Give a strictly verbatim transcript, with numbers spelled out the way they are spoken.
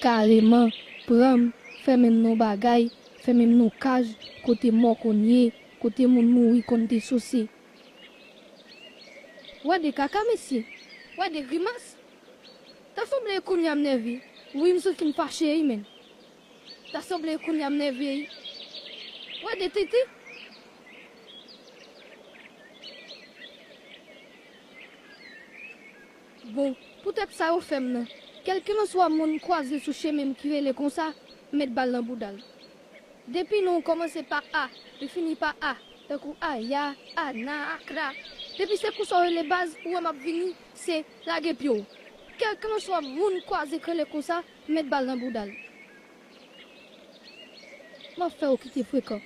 Kareman, pran m, fèmen m nan yon bagay, fèmen m nan yon kaj, kote mò konn ye, kote moun mouri konn desose. Wè de kaka, mesye. Wè de grimas. Ta sanble e kounye a m nève. Wi, m santi m fache, wi, menn. Ta sanble e kounye a m nève, wi. Wè de tete. Bon, poutèt sa yo fè m nan, kèlkelanswa moun m kwaze sou chemen m ki rele konsa, m met bal nan bouda l. Depi non w kòmanse pa A, li fini pa A, tankou Aya, Ana, Akra. Depi se konsa w rele baz, ou wè m ap vini, se lage pye w. Kèlkelanswa moun m kwaze k rele konsa, m met bal nan bouda l. M ap fè w kite frekan.